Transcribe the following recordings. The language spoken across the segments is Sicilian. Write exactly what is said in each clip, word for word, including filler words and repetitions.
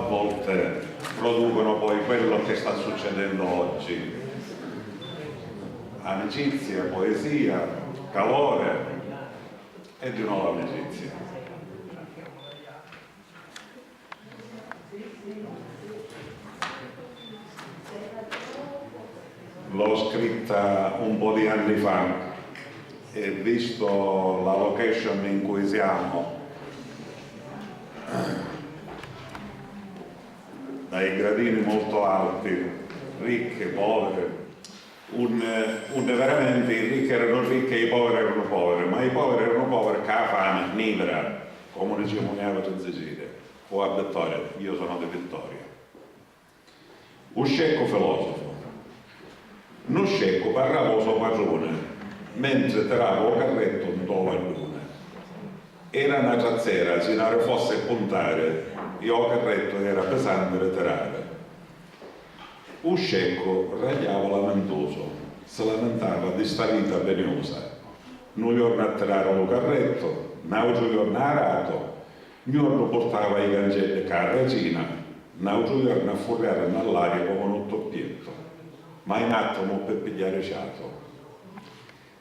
volte producono poi quello che sta succedendo oggi. Amicizia, poesia, calore e di nuovo amicizia. L'ho scritta un po' di anni fa e visto la location in cui siamo, dai gradini molto alti, ricche, povere, un, un veramente i ricchi erano ricchi e i poveri erano poveri, ma i poveri erano poveri ca a fame, nivra, come diciamo noi in Sicilia, o a vittoria, io sono di Vittoria. U sceccu filòsofu. Nu sceccu parrava ô so patruni mentri tirava ô carrettu ntô vadduni. Era na trazzera, si n'ari fossi a cuntari, e ô carrettu era pisanti di tirari. U sceccu radiava lamentusu, si lamentava di sta vita peniusa. Nu jornu a tirari lu carrettu, n'àutru jornu aratu, Gnornu purtava i canceddi câ racina, n'àutru jornu a furriari nna l'aria comu nu tuppiettu, mai n'àttimu pi pigghiari ciatu.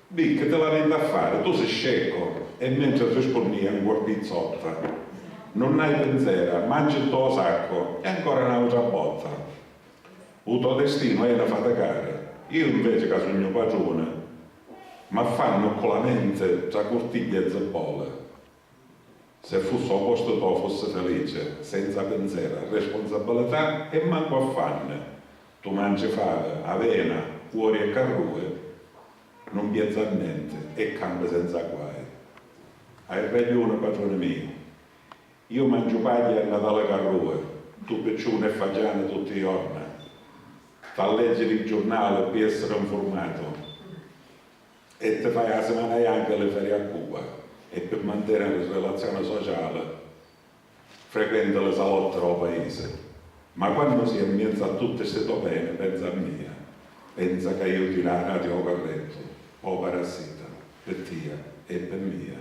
Dì, chi ti l'aviti a fari, tu si sceccu, e mentri rispunnìa, nguardì zotta. Nun hai pinzera, manci ntô saccu, e ancora n'àutra botta. U to destinu è di faticari, iu inveci ca sugnu patruni, m'affannu ccu la menti tra curtigghii e zibboli. Se fussi ô postu to fussi felici, senza pinzera, rispunsabilità e mancu affanni. Tu mangi favi, avena, uori e carrui, nun pienzi a nenti e campi senza guai. Hai ragiuni, patruni miu. Iu mangiu pagghia e Natali carrui, tu picciuni e fagiani tutti i jorna. T'alleggi li giurnali pi essiri nfurmatu. E ti fai a simana janca e li feri a Cuba e pi manteniri rilazioni sociali frequenti li salotti dô paisi. Ma quannu si a mmienzu a tutti sti to peni pensa a mia, pensa ca iu tiri arati ô carrettu, povara sita, pi tia e pi mia.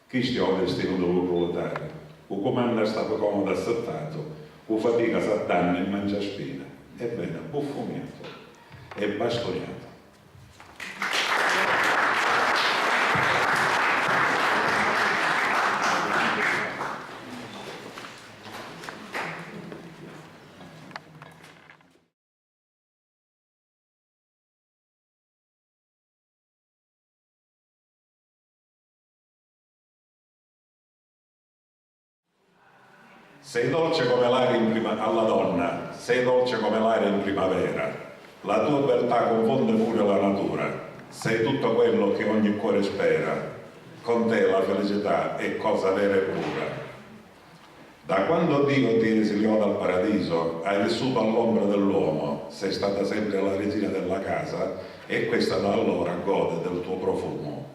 Chistu è u destinu di lu prulitariu, u cumannu sta pi comodu assittatu, cu fatica s'addanna e mancia spina, e veni buffumiatu e bastuniatu. Sei dolce come l'aria in prima-, alla donna, sei dolce come l'aria in primavera. La tua beltà confonde pure la natura. Sei tutto quello che ogni cuore spera. Con te la felicità è cosa vera e pura. Da quando Dio ti esiliò dal paradiso, hai vissuto all'ombra dell'uomo, sei stata sempre la regina della casa e questa da allora gode del tuo profumo.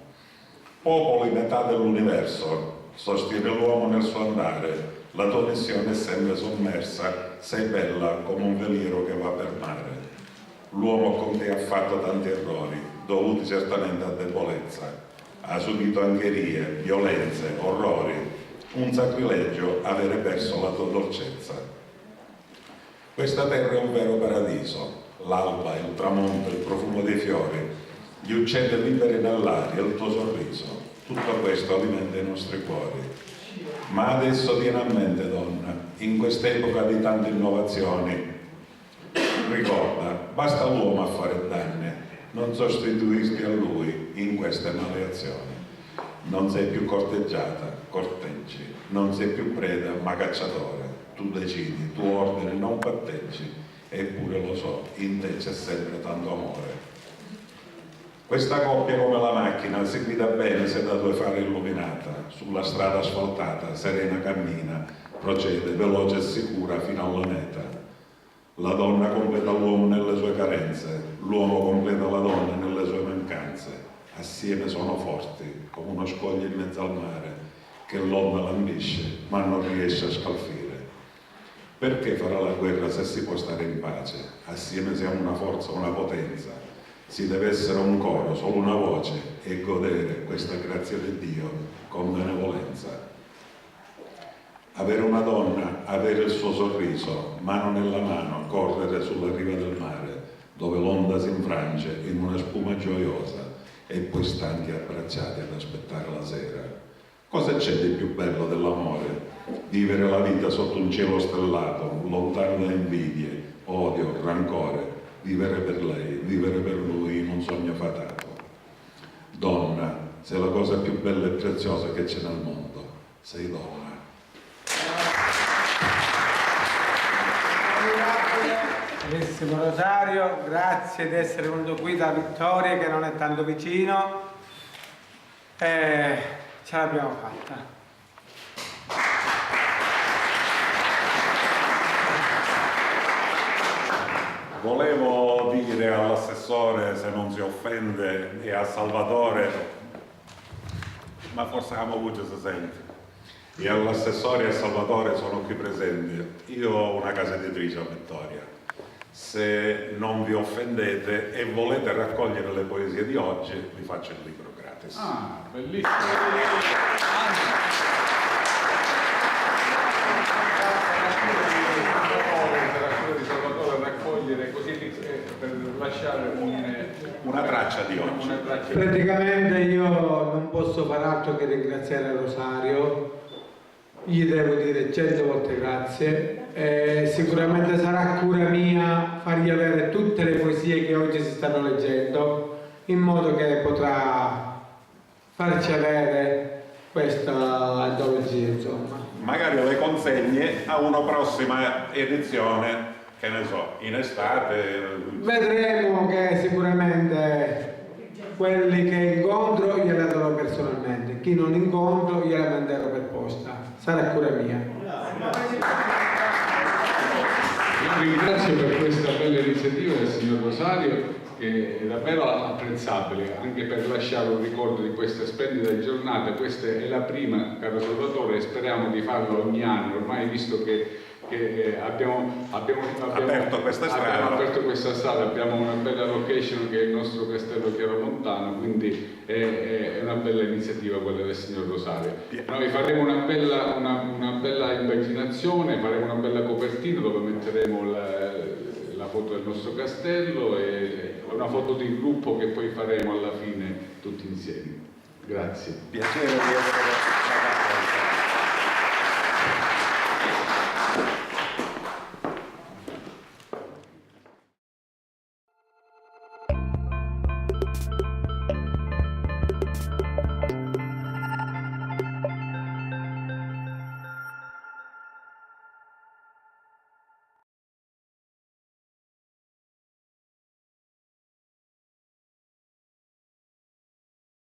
Popoli metà dell'universo, sostieni l'uomo nel suo andare, la tua missione è sempre sommersa, sei bella come un veliero che va per mare. L'uomo con te ha fatto tanti errori, dovuti certamente a debolezza. Ha subito angherie, violenze, orrori, un sacrilegio avere perso la tua dolcezza. Questa terra è un vero paradiso, l'alba, il tramonto, il profumo dei fiori, gli uccelli liberi nell'aria, il tuo sorriso, tutto questo alimenta i nostri cuori. Ma adesso tieni a mente, donna, in quest'epoca di tante innovazioni, ricorda, basta l'uomo a fare danni, non sostituirti a lui in queste male azioni. Non sei più corteggiata, corteggi, non sei più preda, ma cacciatore. Tu decidi, tu ordini, non patteggi, eppure lo so, in te c'è sempre tanto amore. Questa coppia è come la macchina, seguita bene se da due fari illuminata, sulla strada asfaltata, serena cammina, procede, veloce e sicura fino alla meta. La donna completa l'uomo nelle sue carenze, l'uomo completa la donna nelle sue mancanze. Assieme sono forti, come uno scoglio in mezzo al mare, che l'onda lambisce, ma non riesce a scalfire. Perché fare la guerra se si può stare in pace? Assieme siamo una forza, una potenza. Si deve essere un coro, solo una voce, e godere questa grazia di Dio con benevolenza. Avere una donna, avere il suo sorriso, mano nella mano, correre sulla riva del mare, dove l'onda si infrange in una spuma gioiosa e poi stanchi abbracciati ad aspettare la sera. Cosa c'è di più bello dell'amore? Vivere la vita sotto un cielo stellato, lontano da invidie, odio, rancore, vivere per lei, vivere per lui in un sogno fatato. Donna, sei la cosa più bella e preziosa che c'è nel mondo. Sei donna. Carissimo Rosario, grazie di essere venuto qui da Vittoria che non è tanto vicino. E ce l'abbiamo fatta. Volevo dire all'assessore, se non si offende, e a Salvatore, ma forse la mo vuce si sente, e all'assessore e a Salvatore sono qui presenti, io ho una casa editrice a Vittoria. Se non vi offendete e volete raccogliere le poesie di oggi, vi faccio il libro gratis. Ah, bellissimo. Una traccia di oggi. Praticamente io non posso far altro che ringraziare Rosario. Gli devo dire cento volte grazie e sicuramente sarà cura mia fargli avere tutte le poesie che oggi si stanno leggendo, in modo che potrà farci avere questa antologia, insomma. Magari le consegne a una prossima edizione, che ne so, in estate. Vedremo che sicuramente quelli che incontro gliela darò personalmente, chi non incontro gliela manderò per posta, sarà cura mia. Io ringrazio per questa bella iniziativa del signor Rosario, che è davvero apprezzabile, anche per lasciare un ricordo di questa splendida giornata. Questa è la prima, caro Salvatore, e speriamo di farla ogni anno, ormai visto che che eh, abbiamo, abbiamo, abbiamo, aperto questa strada. Abbiamo aperto questa strada, abbiamo una bella location che è il nostro castello Chiaromontano, quindi è, è, è una bella iniziativa quella del signor Rosario. Noi faremo una bella, una, una bella impaginazione, faremo una bella copertina dove metteremo la, la foto del nostro castello e una foto di gruppo che poi faremo alla fine tutti insieme. Grazie. Piacere di essere stata accolta.